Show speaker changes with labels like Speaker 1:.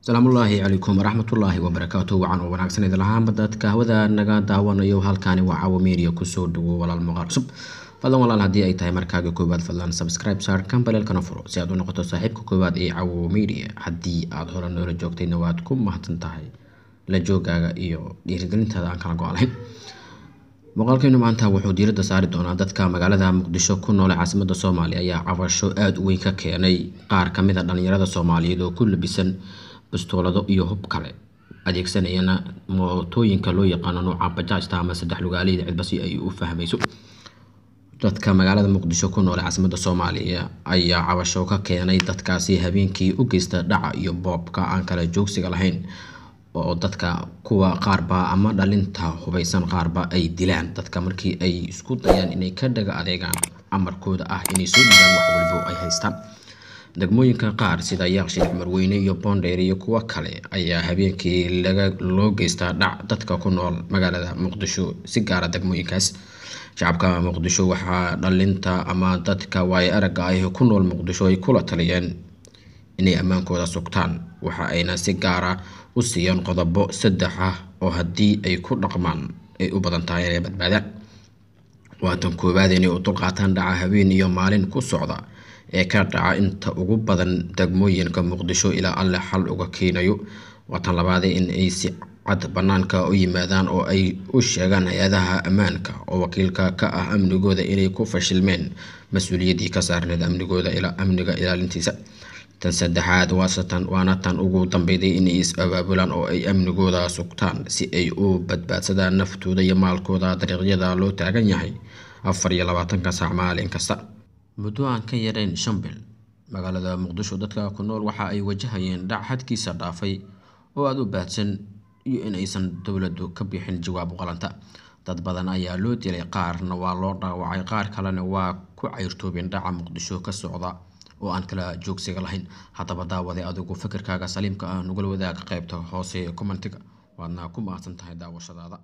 Speaker 1: Asalaamullaahi calaykum waraxmatullaahi wabarakaatu. Wacan oo wanaagsan idin lahaanba dadka hawada naga daawanayo. Halkaani waa Caawa Media, kusoo dhawo walaal muuqaal cusub. Fadlan walaal, haddii ay tahay markaaga koowaad, fadlan subscribe saar, gambaleelkana furo si aad u noqoto saaxiibka koowaad ee Caawa Media. Haddii aad hore noola joogtayna, waad ku mahadsan tahay la joogaaga iyo dhiirigelintaada aan kala go' lahayn. Muuqaalkeenu maanta wuxuu diiradda saari doonaa dadka magaalada Muqdisho ku nool ee caasimadda Soomaaliya ayaa cabasho aada u weyn ka keenay qaar ka mid a dhalinyarada Soomaaliyeed oo ku labisan bastoolado iyo hub kale, adeegsanayana mootooyinka loo yaqaano nooca bajaajta ama saddex lugaaleyda, cidba si ay u fahmayso. Dadka magaalada Muqdisho ku nool ee caasimadda Soomaaliya ayaa cabasho ka keenay dadkaasi habeenkii u geysta dhaca iyo boobka aan kala joogsiga lahayn, oo dadka kuwa qaarba ama dhalinta hubaysan qaarba ay dilaan dadka markii ay isku dayaan inay ka dhaga adeegaan amarkooda ah inay soo dhiibaan wax waliba ay haystaan. Degmooyinka qaar sida Yaaqshiid, Xamarweyne iyo Boondheer iyo kuwo kale ayaa habeenkii laga loo geystaa dhac dadka ku nool magaalada Muqdisho, si gaara degmooyinkaas. Shacabka Muqdisho waxaa dhalinta ama dadka waayo aragga ah ku nool Muqdisho ay kula taliyeen inay ammaankooda sugtaan, waxa ayna si gaara u siiyeen qodobo saddex ah oo haddii ay ku dhaqmaan ay u badan tahay inay badbaadaan. Waa tan koowaad, inay u dulqaataan dhaca habeen iyo maalin ku socda ee ka dhaca inta ugu badan degmooyinka Muqdisho ilaa Alle xal uga keenayo. Waa tan labaad, in ay si cad bannaanka u yimaadaan oo ay u sheegaan hay-adaha ammaanka oo wakiilka ka ah amnigooda inay ku fashilmeen mas-uuliyaddii ka saarneed amnigooda amniga ilaalintiisa. Tan saddexaad waasatan, waana tan ugu dambeyday, inay is abaabulaan oo ay amnigooda sugtaan si ay u badbaadsadaan naftooda iyo maalkooda dariiqyada loo taagan yahay 24-ka saac maalin kasta. Muddo aan ka yarayn 5 bil, magaalada Muqdisho dadka ku nool waxa ay wajahayeen dhac xadkiisa dhaafay oo aada u baahsan iyo in aysan dowladdu ka bixin jawaab u qalanta. Dad badan ayaa loo dilay, qaarna waa loo dhaawacay, qaar kalena waa ku cayrtoobeen dhaca Muqdisho ka socda oo aan kala joogsiga lahayn. Haddaba daawade, adigu fikirkaaga saliimka ah nugula wadaag qaybta hoose ee commentiga, waadna ku mahadsan tahay daawashadaada.